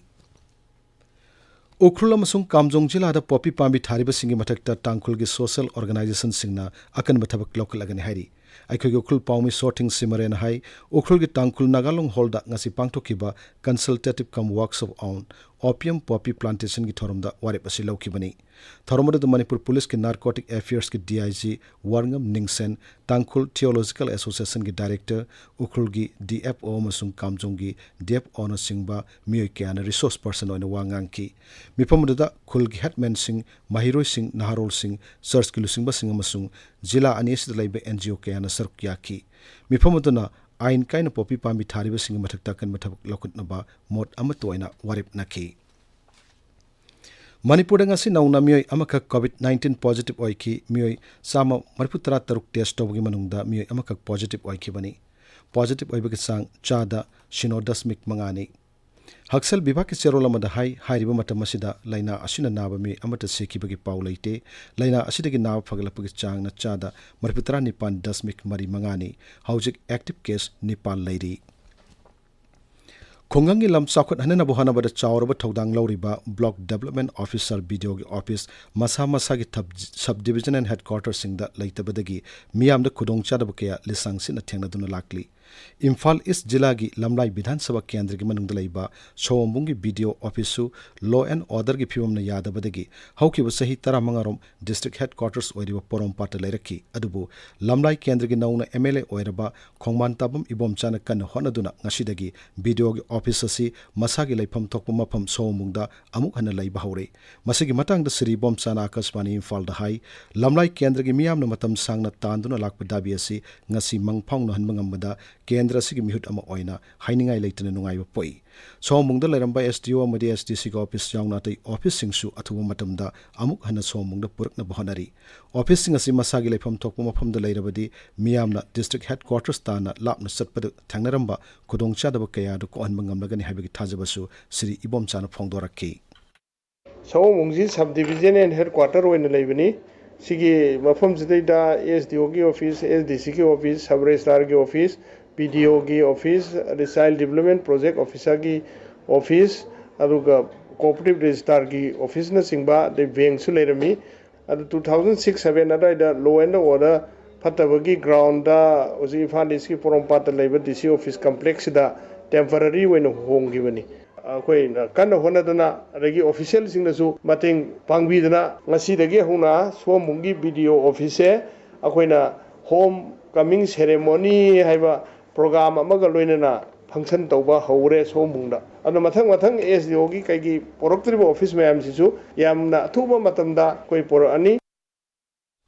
ꯎꯈ꯭ꯔꯨꯜ ꯑꯃꯁꯨꯡ ꯀꯥꯝꯖꯣꯡ ꯖꯤꯂꯥꯗ ꯄꯣꯄꯤ ꯄꯥꯝꯕꯤ ꯊꯥꯔꯤꯕꯁꯤꯡꯒꯤ ꯃꯊꯛꯇ ꯇꯥꯡꯈꯨꯜꯒꯤ ꯁꯣꯁꯤꯌꯦꯜ ꯑꯣꯔꯒꯅꯥꯏꯖꯦꯁꯟꯁꯤꯡꯅ ꯑꯀꯟꯕ ꯊꯕꯛ ꯂꯧꯈꯠꯂꯒꯅꯤ ꯍꯥꯏꯔꯤ꯫ ꯑꯩꯈꯣꯏꯒꯤ ꯎꯈ꯭ꯔꯨꯜ ꯄꯥꯎꯃꯤ ꯁꯣꯔꯊꯤꯡ ꯁꯤꯃꯔꯦꯟꯅ ꯍꯥꯏ, ꯎꯈ꯭ꯔꯨꯜꯒꯤ ꯇꯥꯡꯈꯨꯜ ꯅꯥꯒꯥꯂꯣꯡ ꯍꯣꯜꯗ ꯉꯁꯤ ꯄꯥꯡꯊꯣꯛꯈꯤꯕ Consultative cum Workshop on Opium Poppy Plantationꯒꯤ ꯊꯧꯔꯝꯗ ꯋꯥꯔꯦꯞ ꯑꯁꯤ ꯂꯧꯈꯤꯕꯅꯤ꯫ ꯊꯧꯔꯝ ꯑꯗꯨꯗ ꯃꯅꯤꯄꯨꯔ ꯄꯨꯂꯤꯁꯀꯤ ꯅꯥꯔꯀꯣꯇꯤꯛ ꯑꯦꯐꯤꯌꯔꯁꯀꯤ D I G ꯋꯥꯔꯉꯝ ꯅꯤꯡꯁꯦꯟ, Tangkhul ꯊꯤꯑꯣꯂꯣꯖꯤꯀꯦꯜ ꯑꯦꯁꯣꯁꯤꯌꯦꯁꯟꯒꯤ director, ꯎꯈ꯭ꯔꯨꯜꯒꯤ ꯗꯤ ꯑꯦꯐ ꯑꯣ ꯑꯃꯁꯨꯡ ꯀꯥꯝꯖꯣꯡꯒꯤ ꯗꯤ ꯑꯦꯐ ꯑꯣꯅꯆꯤꯡꯕ ꯃꯤꯑꯣꯏ ꯀꯌꯥꯅ ꯔꯤꯁꯣꯔꯁ ꯄꯔꯁꯟ ꯑꯣꯏꯅ ꯋꯥ ꯉꯥꯡꯈꯤ꯫ ꯃꯤꯐꯝ ꯑꯗꯨꯗ ꯈꯨꯜꯒꯤ ꯍꯦꯗꯃꯦꯟꯁꯤꯡ, ꯃꯍꯩꯔꯣꯏꯁꯤꯡ, ꯅꯍꯥꯔꯣꯜꯁꯤꯡ, ꯆꯔꯆꯀꯤ ꯂꯨꯆꯤꯡꯕꯁꯤꯡ ꯑꯃꯁꯨꯡ ꯖꯤꯂꯥ ꯑꯅꯤ ꯑꯁꯤꯗ ꯂꯩꯕ ꯑꯦꯟ ꯖꯤ ꯑꯣ ꯀꯌꯥꯅ ꯁꯔꯨꯛ ꯌꯥꯈꯤ꯫ ꯃꯤꯐꯝ ꯑꯗꯨꯅ ꯑꯥꯏꯟ ꯀꯥꯏꯅ ꯄꯣꯄꯤ ꯄꯥꯝꯕꯤ ꯊꯥꯔꯤꯕꯁꯤꯡꯒꯤ ꯃꯊꯛꯇ ꯑꯀꯟꯕ ꯊꯕꯛ ꯂꯧꯈꯠꯅꯕ ꯃꯣꯠ ꯑꯃꯠꯇ ꯑꯣꯏꯅ ꯋꯥꯔꯦꯞꯅꯈꯤ꯫ ꯃꯅꯤꯄꯨꯔꯗ ꯉꯁꯤ ꯅꯧꯅ ꯃꯤꯑꯣꯏ ꯑꯃꯈꯛ ꯀꯣꯚꯤꯗ ꯅꯥꯏꯟꯇꯤꯟ ꯄꯣꯖꯤꯇꯤꯚ ꯑꯣꯏꯈꯤ꯫ ꯃꯤꯑꯣꯏ ꯆꯥꯝꯃ ꯃꯔꯤꯐꯨ ꯇꯔꯥ ꯇꯔꯨꯛ ꯇꯦꯁ ꯇꯧꯕꯒꯤ ꯃꯅꯨꯡꯗ ꯃꯤꯑꯣꯏ ꯑꯃꯈꯛ ꯄꯣꯖꯤꯇꯤꯚ ꯑꯣꯏꯈꯤꯕꯅꯤ꯫ ꯄꯣꯖꯤꯇꯤꯚ ꯑꯣꯏꯕꯒꯤ ꯆꯥꯡ ꯆꯥꯗ ꯁꯤꯅꯣ ꯗꯁꯃꯤꯛ ꯃꯉꯥꯅꯤ꯫ ꯍꯛꯁꯦꯜ ꯕꯤꯚꯥꯒꯀꯤ ꯆꯦꯔꯣꯜ ꯑꯃꯗ ꯍꯥꯏ, ꯍꯥꯏꯔꯤꯕ ꯃꯇꯝ ꯑꯁꯤꯗ ꯂꯥꯏꯅꯥ ꯑꯁꯤꯅ ꯅꯥꯕ ꯃꯤꯑꯣꯏ ꯑꯃꯠꯇ ꯁꯤꯈꯤꯕꯒꯤ ꯄꯥꯎ ꯂꯩꯇꯦ꯫ ꯂꯥꯏꯅꯥ ꯑꯁꯤꯗꯒꯤ ꯅꯥꯕ ꯐꯒꯠꯂꯛꯄꯒꯤ ꯆꯥꯡꯅ ꯆꯥꯗ ꯃꯔꯤꯐꯨ ꯇꯔꯥ ꯅꯤꯄꯥꯟ ꯗꯁꯃꯤꯛ ꯃꯔꯤ ꯃꯉꯥꯅꯤ꯫ ꯍꯧꯖꯤꯛ ꯑꯦꯛꯇꯤꯚ ꯀꯦꯁ ꯅꯤꯄꯥꯟ ꯂꯩꯔꯤ꯫ ꯈꯨꯡꯒꯪꯒꯤ ꯂꯝ ꯆꯥꯎꯈꯠꯍꯟꯅꯕ ꯍꯣꯠꯅꯕꯗ ꯆꯥꯎꯔꯕ ꯊꯧꯗꯥꯡ ꯂꯧꯔꯤꯕ ꯕ꯭ꯂꯣꯛ ꯗꯦꯕꯂꯞꯃꯦꯟꯠ ꯑꯣꯐꯤꯁꯔ, ꯕꯤ ꯗꯤ ꯑꯣꯒꯤ ꯑꯣꯐꯤꯁ, ꯃꯁꯥ ꯃꯁꯥꯒꯤ ꯊꯕ-, ꯁꯕ ꯗꯤꯚꯤꯖꯅꯦꯜ ꯍꯦꯗꯀ꯭ꯋꯥꯇꯔꯁꯤꯡꯗ ꯂꯩꯇꯕꯗꯒꯤ ꯃꯤꯌꯥꯝꯗ ꯈꯨꯗꯣꯡꯆꯥꯗꯕ ꯀꯌꯥ ꯂꯤꯁꯥꯡ ꯁꯤꯠꯅ ꯊꯦꯡꯅꯗꯨꯅ ꯂꯥꯛꯂꯤ꯫ ꯏꯝꯐꯥꯜ ꯏꯁ ꯖꯤꯂꯥꯒꯤ ꯂꯝꯂꯥꯏ ꯕꯤꯙꯥꯟ ꯁꯚꯥ ꯀꯦꯟꯗ꯭ꯔꯒꯤ ꯃꯅꯨꯡꯗ ꯂꯩꯕ ꯁꯣꯋꯣꯝꯕꯨꯡꯒꯤ ꯕꯤ ꯗꯤ ꯑꯣ ꯑꯣꯐꯤꯁꯔꯁꯨ ꯂꯣ ꯑꯦꯟ ꯑꯣꯔꯗꯔꯒꯤ ꯐꯤꯕꯝꯅ ꯌꯥꯗꯕꯗꯒꯤ ꯍꯧꯈꯤꯕ ꯆꯍꯤ ꯇꯔꯥꯃꯉꯥꯔꯣꯝ ꯗꯤꯁꯇ꯭ꯔꯤꯛ ꯍꯦꯗꯀ꯭ꯋꯥꯇꯔꯁ ꯑꯣꯏꯔꯤꯕ ꯄꯣꯔꯣꯝꯄꯥꯠꯇ ꯂꯩꯔꯛꯈꯤ꯫ ꯑꯗꯨꯕꯨ ꯂꯝꯂꯥꯏ ꯀꯦꯟꯗ꯭ꯔꯒꯤ ꯅꯧꯅ ꯑꯦꯝ ꯑꯦꯜ ꯑꯦ ꯑꯣꯏꯔꯕ ꯈꯣꯡꯃꯥꯟꯇꯥꯕꯝ ꯏꯕꯣꯝꯆꯥꯅ ꯀꯟꯅ ꯍꯣꯠꯅꯗꯨꯅ ꯉꯁꯤꯗꯒꯤ ꯕꯤ ꯗꯤ ꯑꯣꯒꯤ ꯑꯣꯐꯤꯁ ꯑꯁꯤ ꯃꯁꯥꯒꯤ ꯂꯩꯐꯝ ꯊꯣꯛꯄ ꯃꯐꯝ ꯁꯣꯋꯣꯝꯕꯨꯡꯗ ꯑꯃꯨꯛ ꯍꯟꯅ ꯂꯩꯕ ꯍꯧꯔꯦ꯫ ꯃꯁꯤꯒꯤ ꯃꯇꯥꯡꯗ ꯁ꯭ꯔꯤ ꯏꯕꯣꯝꯆꯥꯅ ꯑꯥꯀꯥꯁꯕꯥꯅꯤ ꯏꯝꯐꯥꯜꯗ ꯍꯥꯏ, ꯂꯝꯂꯥꯏ ꯀꯦꯟꯗ꯭ꯔꯒꯤ ꯃꯤꯌꯥꯝꯅ ꯃꯇꯝ ꯁꯥꯡꯅ ꯇꯥꯟꯗꯨꯅ ꯂꯥꯛꯄ ꯗꯥꯕꯤ ꯑꯁꯤ ꯉꯁꯤ ꯃꯪ ꯐꯥꯎꯅꯍꯟꯕ ꯉꯝꯕꯗ ꯀꯦꯟꯗ꯭ꯔ ꯑꯁꯤꯒꯤ ꯃꯤꯍꯨꯠ ꯑꯃ ꯑꯣꯏꯅ ꯍꯥꯏꯅꯤꯡꯉꯥꯏ ꯂꯩꯇꯅ ꯅꯨꯡꯉꯥꯏꯕ ꯄꯣꯛꯏ꯫ ꯁꯑꯣꯝꯕꯨꯡꯗ ꯂꯩꯔꯝꯕ S D O ꯑꯃꯗꯤ S D Cꯒꯤ ꯑꯣꯐꯤꯁ ꯌꯥꯎꯅ ꯑꯇꯩ ꯑꯣꯐꯤꯁꯁꯤꯡꯁꯨ ꯑꯊꯨꯕ ꯃꯇꯝꯗ ꯑꯃꯨꯛ ꯍꯟꯅ ꯁꯑꯣꯝꯕꯨꯡꯗ ꯄꯨꯔꯛꯅꯕ ꯍꯣꯠꯅꯔꯤ꯫ ꯑꯣꯐꯤꯁꯁꯤꯡ ꯑꯁꯤ ꯃꯁꯥꯒꯤ ꯂꯩꯐꯝ ꯊꯣꯛꯄ ꯃꯐꯝꯗ ꯂꯩꯔꯕꯗꯤ ꯃꯤꯌꯥꯝꯅ district headquarters ꯇꯥꯟꯅ ꯂꯥꯞꯅ ꯆꯠꯄꯗ ꯊꯦꯡꯅꯔꯝꯕ ꯈꯨꯗꯣꯡꯆꯥꯗꯕ ꯀꯌꯥ ꯑꯗꯨ ꯀꯣꯛꯍꯟꯕ ꯉꯝꯂꯒꯅꯤ ꯍꯥꯏꯕꯒꯤ ꯊꯥꯖꯕꯁꯨ Shri ꯏꯕꯣꯝꯆꯥꯅ ꯐꯣꯡꯗꯣꯔꯛꯈꯤ꯫ ꯁꯑꯣꯝꯕꯨꯡꯁꯤ sub division and headquarter ꯑꯣꯏꯅ ꯂꯩꯕꯅꯤ꯫ ꯁꯤꯒꯤ ꯃꯐꯝꯁꯤꯗꯩꯗ S D O ꯒꯤ office, S D C ꯒꯤ office, sub registrar ꯒꯤ office, P D O ꯒꯤ office, ꯑꯗꯩ child development project officer ꯒꯤ office, ꯑꯗꯨꯒ cooperative registrar ꯒꯤ office ꯅꯆꯤꯡꯕ, ꯑꯗꯩ bank ꯁꯨ ꯂꯩꯔꯝꯃꯤ꯫ ꯑꯗꯨ two thousand six seven ꯑꯗꯨꯋꯥꯏꯗ law and order ꯐꯠꯇꯕꯒꯤ ground ꯗ ꯍꯧꯖꯤꯛ ꯏꯝꯐꯥꯜ East ꯀꯤ ꯄꯣꯔꯣꯝꯄꯥꯠꯇ ꯂꯩꯕ D C office complex ꯁꯤꯗ temporary ꯑꯣꯏꯅ ꯍꯣꯡꯈꯤꯕꯅꯤ꯫ ꯑꯩꯈꯣꯏꯅ ꯀꯟꯅ ꯍꯣꯠꯅꯗꯅ, ꯑꯗꯒꯤ official ꯁꯤꯡꯅꯁꯨ ꯃꯇꯦꯡ ꯄꯥꯡꯕꯤꯗꯅ, ꯉꯁꯤꯗꯒꯤ ꯍꯧꯅ ꯁꯑꯣꯝꯕꯨꯡꯒꯤ B D O office ꯁꯦ ꯑꯩꯈꯣꯏꯅ home coming ceremony ꯍꯥꯏꯕ program ꯑꯃꯒ ꯂꯣꯏꯅꯅ function ꯇꯧꯕ ꯍꯧꯔꯦ ꯁꯑꯣꯝꯕꯨꯡꯗ꯫ ꯑꯗꯣ ꯃꯊꯪ ꯃꯊꯪ S D O ꯒꯤ ꯀꯩꯒꯤ ꯄꯣꯔꯛꯇ꯭ꯔꯤꯕ office ꯃꯌꯥꯝꯁꯤꯁꯨ ꯌꯥꯝꯅ ꯑꯊꯨꯕ ꯃꯇꯝꯗ ꯑꯩꯈꯣꯏ ꯄꯣꯔꯛꯑꯅꯤ꯫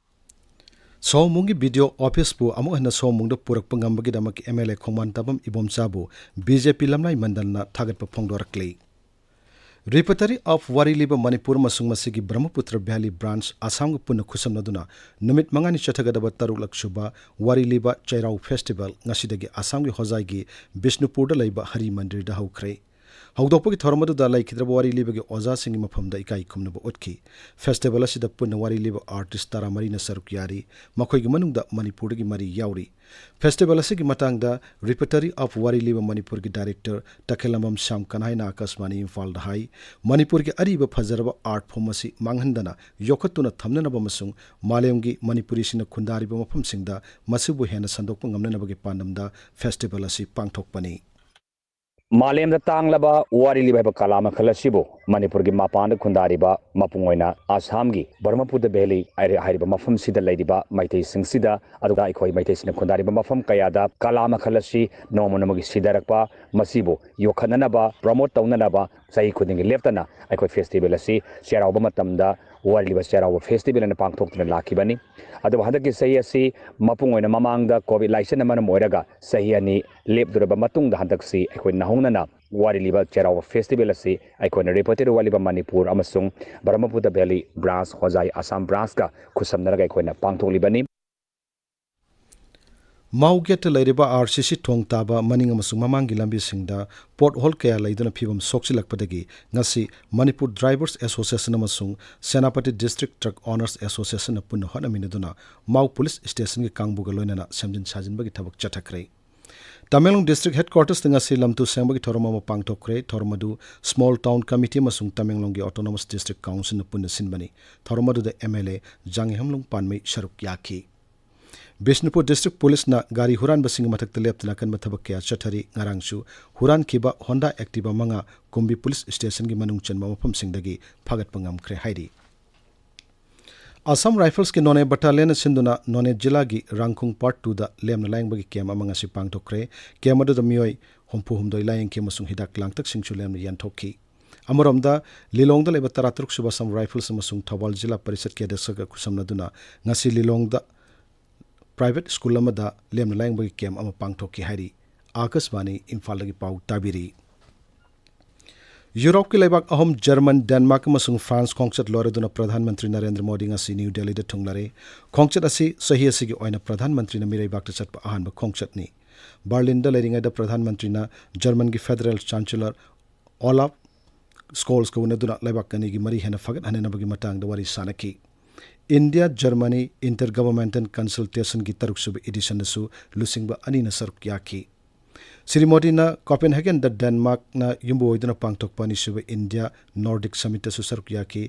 ꯁꯑꯣꯝꯕꯨꯡꯒꯤ B D O office ꯄꯨ ꯑꯃꯨꯛ ꯍꯟꯅ ꯁꯑꯣꯝꯕꯨꯡꯗ ꯄꯨꯔꯛꯄ ꯉꯝꯕꯒꯤꯗꯃꯛ M L A ꯈꯣꯡꯃꯥꯟ ꯇꯥꯕꯝ ꯏꯕꯣꯝꯆꯥꯕꯨ B J P ꯂꯝꯂꯥꯏ ꯃꯟꯗꯜꯅ ꯊꯥꯒꯠꯄ ꯐꯣꯡꯗꯣꯔꯛꯂꯤ꯫ Repertory of ꯋꯥꯔꯤ ꯂꯤꯕ ꯃꯅꯤꯄꯨꯔ ꯑꯃꯁꯨꯡ ꯃꯁꯤꯒꯤ ꯕ꯭ꯔꯍ꯭ꯃꯄꯨꯇ꯭ꯔ Valley branch ꯑꯁꯥꯝꯒ ꯄꯨꯟꯅ ꯈꯨꯠꯁꯝꯅꯗꯨꯅ ꯅꯨꯃꯤꯠ ꯃꯉꯥꯅꯤ ꯆꯠꯊꯒꯗꯕ ꯇꯔꯨꯛꯂꯛ ꯁꯨꯕ ꯋꯥꯔꯤ ꯂꯤꯕ ꯆꯩꯔꯥꯎ festival ꯉꯁꯤꯗꯒꯤ ꯑꯁꯥꯝꯒꯤ ꯍꯣꯖꯥꯏꯒꯤ ꯕꯤꯁꯅꯨꯄꯨꯔꯗ ꯂꯩꯕ ꯍꯔꯤ ꯃꯟꯗꯤꯔꯗ ꯍꯧꯈ꯭ꯔꯦ꯫ ꯍꯧꯗꯣꯛꯄꯒꯤ ꯊꯧꯔꯝ ꯑꯗꯨꯗ ꯂꯩꯈꯤꯗ꯭ꯔꯕ ꯋꯥꯔꯤ ꯂꯤꯕꯒꯤ ꯑꯣꯖꯥꯁꯤꯡꯒꯤ ꯃꯐꯝꯗ ꯏꯀꯥꯏ ꯈꯨꯝꯅꯕ ꯎꯠꯈꯤ꯫ Festival ꯑꯁꯤꯗ ꯄꯨꯟꯅ ꯋꯥꯔꯤ ꯂꯤꯕ artist ꯇꯔꯥꯃꯔꯤꯅ ꯁꯔꯨꯛ ꯌꯥꯔꯤ꯫ ꯃꯈꯣꯏꯒꯤ ꯃꯅꯨꯡꯗ ꯃꯅꯤꯄꯨꯔꯗꯒꯤ ꯃꯔꯤ ꯌꯥꯎꯔꯤ꯫ Festival ꯑꯁꯤꯒꯤ ꯃꯇꯥꯡꯗ Repertory of ꯋꯥꯔꯤ ꯂꯤꯕ ꯃꯅꯤꯄꯨꯔꯒꯤ director ꯇꯈꯦꯜꯂꯝꯕꯝ ꯁ꯭ꯌꯥꯝ ꯀꯟꯍꯥꯏꯅ ꯑꯀꯥꯁꯕꯥꯅꯤ ꯏꯝꯐꯥꯜꯗ ꯍꯥꯏ, ꯃꯅꯤꯄꯨꯔꯒꯤ ꯑꯔꯤꯕ ꯐꯖꯔꯕ art form ꯑꯁꯤ ꯃꯥꯡꯍꯟꯗꯅ ꯌꯣꯛꯈꯠꯇꯨꯅ ꯊꯝꯅꯅꯕ ꯑꯃꯁꯨꯡ ꯃꯥꯂꯦꯝꯒꯤ ꯃꯅꯤꯄꯨꯔꯤꯁꯤꯡꯅ ꯈꯨꯟꯗꯥꯔꯤꯕ ꯃꯐꯝꯁꯤꯡꯗ ꯃꯁꯤꯕꯨ ꯍꯦꯟꯅ ꯁꯟꯗꯣꯛꯄ ꯉꯝꯅꯅꯕꯒꯤ ꯄꯥꯟꯗꯝꯗ festival ꯑꯁꯤ ꯄꯥꯡꯊꯣꯛꯄꯅꯤ꯫ ꯃꯥꯂꯦꯝꯗ ꯇꯥꯡꯂꯕ ꯋꯥꯔꯤ ꯂꯤꯕ ꯍꯥꯏꯕ ꯀꯂꯥ ꯃꯈꯜ ꯑꯁꯤꯕꯨ ꯃꯅꯤꯄꯨꯔꯒꯤ ꯃꯄꯥꯟꯗ ꯈꯨꯟꯗꯥꯔꯤꯕ, ꯃꯄꯨꯡ ꯑꯣꯏꯅ ꯑꯁꯥꯝꯒꯤ ꯕ꯭ꯔꯍ꯭ꯃꯄꯨꯇ꯭ꯔ Valley ꯍꯥꯏꯔ-, ꯍꯥꯏꯔꯤꯕ ꯃꯐꯝꯁꯤꯗ ꯂꯩꯔꯤꯕ ꯃꯩꯇꯩꯁꯤꯡꯁꯤꯗ, ꯑꯗꯨꯒ ꯑꯩꯈꯣꯏ ꯃꯩꯇꯩꯁꯤꯡꯅ ꯈꯨꯟꯗꯥꯔꯤꯕ ꯃꯐꯝ ꯀꯌꯥꯗ ꯀꯂꯥ ꯃꯈꯜ ꯑꯁꯤ ꯅꯣꯡꯃ ꯅꯣꯡꯃꯒꯤ ꯁꯤꯊꯔꯛꯄ, ꯃꯁꯤꯕꯨ ꯌꯣꯛꯈꯠꯅꯅꯕ, promote ꯇꯧꯅꯅꯕ, ꯆꯍꯤ ꯈꯨꯗꯤꯡꯒꯤ ꯂꯦꯞꯇꯅ ꯑꯩꯈꯣꯏ ꯐꯦꯁꯇꯤꯚꯦꯜ ꯑꯁꯤ ꯆꯩꯔꯥꯎꯕ ꯃꯇꯝꯗ ꯋꯥꯔꯤ ꯂꯤꯕ ꯆꯩꯔꯥꯎꯕ ꯐꯦꯁꯇꯤꯚꯦꯜ ꯑꯅ ꯄꯥꯡꯊꯣꯛꯇꯨꯅ ꯂꯥꯛꯈꯤꯕꯅꯤ꯫ ꯑꯗꯨꯕꯨ ꯍꯟꯗꯛꯀꯤ ꯆꯍꯤ ꯑꯁꯤ ꯃꯄꯨꯡ ꯑꯣꯏꯅ ꯃꯃꯥꯡꯗ ꯀꯣꯚꯤꯗ ꯂꯥꯏꯆꯠꯅ ꯃꯔꯝ ꯑꯣꯏꯔꯒ ꯆꯍꯤ ꯑꯅꯤ ꯂꯦꯞꯂꯨꯔꯕ ꯃꯇꯨꯡꯗ ꯍꯟꯗꯛꯁꯤ ꯑꯩꯈꯣꯏ ꯅꯧꯍꯧꯅꯅ ꯋꯥꯔꯤ ꯂꯤꯕ ꯆꯩꯔꯥꯎꯕ ꯐꯦꯁꯇꯤꯚꯦꯜ ꯑꯁꯤ ꯑꯩꯈꯣꯏꯅ ꯔꯤꯄꯣꯔꯇꯦꯠ ꯋꯥꯔꯤ ꯂꯤꯕ ꯃꯅꯤꯄꯨꯔ ꯑꯃꯁꯨꯡ ꯕ꯭ꯔꯍꯃꯄꯨꯇ꯭ꯔ ꯚꯦꯂꯤ ꯕ꯭ꯔꯥꯟꯁ, ꯍꯣꯖꯥꯏ ꯑꯁꯥꯝ ꯕ꯭ꯔꯥꯟꯁꯀ ꯈꯨꯠꯁꯝꯅꯔꯒ ꯑꯩꯈꯣꯏꯅ ꯄꯥꯡꯊꯣꯛꯂꯤꯕꯅꯤ꯫ ꯃꯥꯎ ꯒꯦꯠꯇ ꯂꯩꯔꯤꯕ ꯑꯥꯔ ꯁꯤ ꯁꯤ ꯊꯣꯡ ꯇꯥꯕ ꯃꯅꯤꯡ ꯑꯃꯁꯨꯡ ꯃꯃꯥꯡꯒꯤ ꯂꯝꯕꯤꯁꯤꯡꯗ ꯄꯣꯠ ꯍꯣꯜ ꯀꯌꯥ ꯂꯩꯗꯨꯅ ꯐꯤꯕꯝ ꯁꯣꯛꯆꯤꯜꯂꯛꯄꯗꯒꯤ ꯉꯁꯤ ꯃꯅꯤꯄꯨꯔ ꯗ꯭ꯔꯥꯏꯚꯔꯁ ꯑꯦꯁꯣꯁꯤꯌꯦꯁꯟ ꯑꯃꯁꯨꯡ ꯁꯦꯅꯥꯄꯇꯤ ꯗꯤꯁꯇ꯭ꯔꯤꯛ ꯇ꯭ꯔꯛ ꯑꯣꯅꯔꯁ ꯑꯦꯁꯣꯁꯤꯌꯦꯁꯟꯅ ꯄꯨꯟꯅ ꯍꯣꯠꯅꯃꯤꯟꯅꯗꯨꯅ ꯃꯥꯎ ꯄꯨꯂꯤꯁ ꯁ꯭ꯇꯦꯁꯟꯒꯤ ꯀꯥꯡꯕꯨꯒ ꯂꯣꯏꯅꯅ ꯁꯦꯝꯖꯤꯟ ꯁꯥꯖꯤꯟꯕꯒꯤ ꯊꯕꯛ ꯆꯠꯊꯈ꯭ꯔꯦ꯫ ꯇꯃꯦꯡꯂꯣꯡ ꯗꯤꯁꯇ꯭ꯔꯤꯛ ꯍꯦꯗꯀ꯭ꯋꯥꯔꯇꯔꯁꯇ ꯉꯁꯤ ꯂꯝꯇꯨ ꯁꯦꯡꯕꯒꯤ ꯊꯧꯔꯝ ꯑꯃ ꯄꯥꯡꯊꯣꯛꯈ꯭ꯔꯦ꯫ ꯊꯧꯔꯝ ꯑꯗꯨ ꯁ꯭ꯃꯣꯜ ꯇꯥꯎꯟ ꯀꯃꯤꯇꯤ ꯑꯃꯁꯨꯡ ꯇꯃꯦꯡꯂꯣꯡꯒꯤ ꯑꯣꯇꯣꯅꯣꯃꯁ ꯗꯤꯁꯇ꯭ꯔꯤꯛ ꯀꯥꯎꯟꯁꯤꯜꯅ ꯄꯨꯟꯅ ꯁꯤꯟꯕꯅꯤ꯫ ꯊꯧꯔꯝ ꯑꯗꯨꯗ ꯑꯦꯝ ꯑꯦꯜ ꯑꯦ ꯖꯥꯡꯍꯦꯝꯂꯨꯡ ꯄꯥꯟꯃꯩ ꯁꯔꯨꯛ ꯌꯥꯈꯤ꯫ ꯕꯤꯁꯅꯨꯄꯨꯔ ꯗꯤꯁꯇ꯭ꯔꯤꯛ ꯄꯨꯂꯤꯁꯅ ꯒꯥꯔꯤ ꯍꯨꯔꯥꯟꯕꯁꯤꯡꯒꯤ ꯃꯊꯛꯇ ꯂꯦꯞꯇꯅ ꯑꯀꯟꯕ ꯊꯕꯛ ꯀꯌꯥ ꯆꯠꯊꯔꯤ꯫ ꯉꯔꯥꯡꯁꯨ ꯍꯨꯔꯥꯟꯈꯤꯕ ꯍꯣꯟꯗꯥ ꯑꯦꯛꯇꯤꯚꯥ ꯃꯉꯥ ꯀꯨꯝꯕꯤ ꯄꯨꯂꯤꯁ ꯁ꯭ꯇꯦꯁꯟꯒꯤ ꯃꯅꯨꯡ ꯆꯟꯕ ꯃꯐꯝꯁꯤꯡꯗꯒꯤ ꯐꯥꯒꯠꯄ ꯉꯝꯈ꯭ꯔꯦ ꯍꯥꯏꯔꯤ꯫ ꯑꯁꯥꯝ ꯔꯥꯏꯐꯜꯁꯀꯤ ꯅꯣꯅꯦ ꯕꯠꯇꯥꯂꯤꯌꯟꯅ ꯁꯤꯟꯗꯨꯅ ꯅꯣꯅꯦ ꯖꯤꯂꯥꯒꯤ ꯔꯥꯡꯈꯨꯡ ꯄꯥꯔꯠ ꯇꯨꯗ ꯂꯦꯝꯅ ꯂꯥꯌꯦꯡꯕꯒꯤ ꯀꯦꯝ ꯑꯃ ꯉꯁꯤ ꯄꯥꯡꯊꯣꯛꯈ꯭ꯔꯦ꯫ ꯀꯦꯝ ꯑꯗꯨꯗ ꯃꯤꯑꯣꯏ ꯍꯨꯝꯐꯨ ꯍꯨꯝꯗꯣꯏ ꯂꯥꯌꯦꯡꯈꯤ ꯑꯃꯁꯨꯡ ꯍꯤꯗꯥꯛ ꯂꯥꯡꯊꯛꯁꯤꯡꯁꯨ ꯂꯦꯝꯅ ꯌꯦꯟꯊꯣꯛꯈꯤ꯫ ꯑꯃꯔꯣꯝꯗ, ꯂꯤꯂꯣꯡꯗ ꯂꯩꯕ ꯇꯔꯥꯇꯔꯨꯛ ꯁꯨꯕ ꯑꯁꯥꯝ ꯔꯥꯏꯐꯜꯁ ꯑꯃꯁꯨꯡ ꯊꯧꯕꯥꯜ ꯖꯤꯂꯥ ꯄꯔꯤꯁꯠꯀꯤ ꯑꯗ꯭ꯌꯛꯁꯒ ꯈꯨꯠꯁꯝꯅꯗꯨꯅ ꯉꯁꯤ ꯂꯤꯂꯣꯡꯗ ꯄ꯭ꯔꯥꯏꯚꯦꯠ ꯁ꯭ꯀꯨꯜ ꯑꯃꯗ ꯂꯦꯝꯅ ꯂꯥꯌꯦꯡꯕꯒꯤ ꯀꯦꯝ ꯑꯃ ꯄꯥꯡꯊꯣꯛꯈꯤ ꯍꯥꯏꯔꯤ꯫ ꯑꯥꯀꯥꯁꯕꯥꯅꯤ ꯏꯝꯐꯥꯜꯗꯒꯤ ꯄꯥꯎ ꯇꯥꯕꯤꯔꯤ꯫ ꯌꯨꯔꯣꯞꯀꯤ ꯂꯩꯕꯥꯛ ꯑꯍꯨꯝ, ꯖꯔꯃꯟ, ꯗꯦꯟꯃꯥꯔꯛ ꯑꯃꯁꯨꯡ ꯐ꯭ꯔꯥꯟꯁ ꯈꯣꯡꯆꯠ ꯂꯣꯏꯔꯗꯨꯅ ꯄ꯭ꯔꯙꯥꯟ ꯃꯟꯇ꯭ꯔꯤ ꯅꯔꯦꯟꯗ꯭ꯔ ꯃꯣꯗꯤ ꯉꯁꯤ ꯅ꯭ꯌꯨ ꯗꯦꯜꯂꯤꯗ ꯊꯨꯡꯂꯔꯦ꯫ ꯈꯣꯡꯆꯠ ꯑꯁꯤ ꯆꯍꯤ ꯑꯁꯤꯒꯤ ꯑꯣꯏꯅ ꯄ꯭ꯔꯙꯥꯟ ꯃꯟꯇ꯭ꯔꯤꯅ ꯃꯤꯔꯩꯕꯥꯛꯇ ꯆꯠꯄ ꯑꯍꯥꯟꯕ ꯈꯣꯡꯆꯠꯅꯤ꯫ ꯕꯔꯂꯤꯟꯗ ꯂꯩꯔꯤꯉꯩꯗ ꯄ꯭ꯔꯙꯥꯟ ꯃꯟꯇ꯭ꯔꯤꯅ ꯖꯔꯃꯟꯒꯤ ꯐꯦꯗꯔꯦꯜ ꯆꯥꯟꯁꯦꯂꯔ ꯑꯣꯂꯥꯐ ꯁ꯭ꯀꯣꯜꯁꯀ ꯎꯅꯗꯨꯅ ꯂꯩꯕꯥꯛ ꯑꯅꯤꯒꯤ ꯃꯔꯤ ꯍꯦꯟꯅ ꯐꯒꯠꯍꯟꯅꯅꯕꯒꯤ ꯃꯇꯥꯡꯗ ꯋꯥꯔꯤ ꯁꯥꯅꯈꯤ꯫ ꯏꯟꯗꯤꯌꯥ ꯖꯔꯃꯅꯤ ꯏꯟꯇꯔ ꯒꯚꯔꯟꯃꯦꯟꯇꯦꯜ ꯀꯟꯁꯜꯇꯦꯁꯟꯒꯤ ꯇꯔꯨꯛꯁꯨꯕ ꯏꯗꯤꯁꯟꯗꯁꯨ ꯂꯨꯆꯤꯡꯕ ꯑꯅꯤꯅ ꯁꯔꯨꯛ ꯌꯥꯈꯤ꯫ ꯁ꯭ꯔꯤ ꯃꯣꯗꯤꯅ ꯀꯣꯄꯦꯟꯍꯦꯒꯟꯗ ꯗꯦꯟꯃꯥꯔꯛꯅ ꯌꯨꯝꯕꯨ ꯑꯣꯏꯗꯨꯅ ꯄꯥꯡꯊꯣꯛꯄ ꯑꯅꯤꯁꯨꯕ ꯏꯟꯗꯤꯌꯥ ꯅꯣꯔꯗꯤꯛ ꯁꯃꯤꯠꯇꯁꯨ ꯁꯔꯨꯛ ꯌꯥꯈꯤ꯫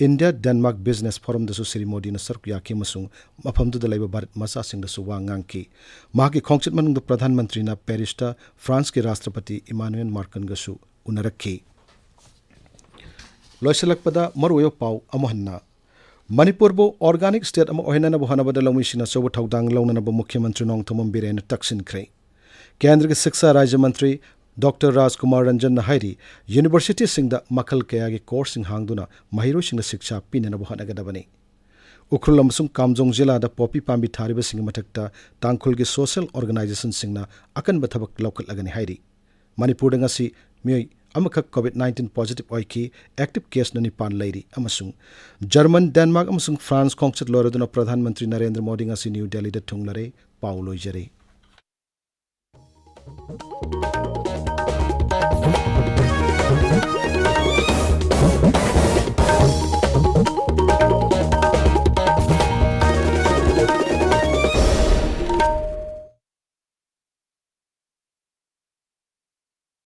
ꯏꯟꯗꯤꯌꯥ ꯗꯦꯟꯃꯥꯔꯛ ꯕꯤꯖꯤꯅꯦꯁ ꯐꯣꯔꯝꯗꯁꯨ ꯁ꯭ꯔꯤ ꯃꯣꯗꯤꯅ ꯁꯔꯨꯛ ꯌꯥꯈꯤ ꯑꯃꯁꯨꯡ ꯃꯐꯝꯗꯨꯗ ꯂꯩꯕ ꯚꯥꯔꯠ ꯃꯆꯥꯁꯤꯡꯗꯁꯨ ꯋꯥ ꯉꯥꯡꯈꯤ꯫ ꯃꯍꯥꯛꯀꯤ ꯈꯣꯡꯆꯠ ꯃꯅꯨꯡꯗ ꯄ꯭ꯔꯙꯥꯟ ꯃꯟꯇ꯭ꯔꯤꯅ ꯄꯦꯔꯤꯁꯇ ꯐ꯭ꯔꯥꯟꯁꯀꯤ ꯔꯥꯁꯇ꯭ꯔꯄꯇꯤ ꯏꯃꯥꯅꯨꯑꯦꯜ ꯃꯥꯀ꯭ꯔꯟꯒꯁꯨ ꯎꯅꯔꯛꯈꯤ꯫ ꯂꯣꯏꯁꯤꯜꯂꯛꯄꯗ ꯃꯔꯨꯑꯣꯏꯕ ꯄꯥꯎ ꯑꯃꯨꯛ ꯍꯟꯅ꯫ ꯃꯅꯤꯄꯨꯔꯕꯨ ꯑꯣꯔꯒꯥꯅꯤꯛ ꯁ꯭ꯇꯦꯠ ꯑꯃ ꯑꯣꯏꯍꯟꯅꯅꯕ ꯍꯣꯠꯅꯕꯗ ꯂꯧꯃꯤꯁꯤꯡꯅ ꯑꯆꯧꯕ ꯊꯧꯗꯥꯡ ꯂꯧꯅꯅꯕ ꯃꯨꯈ꯭ꯌ ꯃꯟꯇ꯭ꯔꯤ ꯅꯣꯡꯊꯣꯝꯕꯝ ꯕꯤꯔꯦꯟꯅ ꯇꯛꯁꯤꯟꯈ꯭ꯔꯦ꯫ ꯀꯦꯟꯗ꯭ꯔꯒꯤ ꯁꯤꯛꯁꯥ ꯔꯥꯖ꯭ꯌ ꯃꯟꯇ꯭ꯔꯤ ꯗꯣꯛꯇꯔ ꯔꯥꯖꯀꯨꯃꯥꯔ ꯔꯟꯖꯟꯅ ꯍꯥꯏꯔꯤ, ꯌꯨꯅꯤꯚꯔꯁꯤꯇꯤꯁꯤꯡꯗ ꯃꯈꯜ ꯀꯌꯥꯒꯤ ꯀꯣꯔꯁꯁꯤꯡ ꯍꯥꯡꯗꯨꯅ ꯃꯍꯩꯔꯣꯏꯁꯤꯡꯅ ꯁꯤꯛꯁꯥ ꯄꯤꯅꯅꯕ ꯍꯣꯠꯅꯒꯗꯕꯅꯤ꯫ ꯎꯈ꯭ꯔꯨꯜ ꯑꯃꯁꯨꯡ ꯀꯥꯝꯖꯣꯡ ꯖꯤꯂꯥꯗ ꯄꯣꯄꯤ ꯄꯥꯝꯕꯤ ꯊꯥꯔꯤꯕꯁꯤꯡꯒꯤ ꯃꯊꯛꯇ ꯇꯥꯡꯈꯨꯜꯒꯤ ꯁꯣꯁꯤꯌꯦꯜ ꯑꯣꯔꯒꯅꯥꯏꯖꯦꯁꯟꯁꯤꯡꯅ ꯑꯀꯟꯕ ꯊꯕꯛ ꯂꯧꯈꯠꯂꯒꯅꯤ ꯍꯥꯏꯔꯤ꯫ ꯃꯅꯤꯄꯨꯔꯗ ꯉꯁꯤ ꯃꯤꯑꯣꯏ ꯑꯃꯈꯛ ꯀꯣꯚꯤꯗ ꯅꯥꯏꯟꯇꯤꯟ ꯄꯣꯖꯤꯇꯤꯚ ꯑꯣꯏꯈꯤ, ꯑꯦꯛꯇꯤꯚ ꯀꯦꯁꯅ ꯅꯤꯄꯥꯟ ꯂꯩꯔꯤ ꯑꯃꯁꯨꯡ ꯖꯔꯃꯟ, ꯗꯦꯟꯃꯥꯔꯛ ꯑꯃꯁꯨꯡ ꯐ꯭ꯔꯥꯟꯁ ꯈꯣꯡꯆꯠ ꯂꯣꯏꯔꯗꯨꯅ ꯄ꯭ꯔꯙꯥꯟ ꯃꯟꯇ꯭ꯔꯤ ꯅꯔꯦꯟꯗ꯭ꯔ ꯃꯣꯗꯤ ꯉꯁꯤ ꯅ꯭ꯌꯨ ꯗꯦꯜꯂꯤꯗ ꯊꯨꯡꯂꯔꯦ꯫ ꯄꯥꯎ ꯂꯣꯏꯖꯔꯦ꯫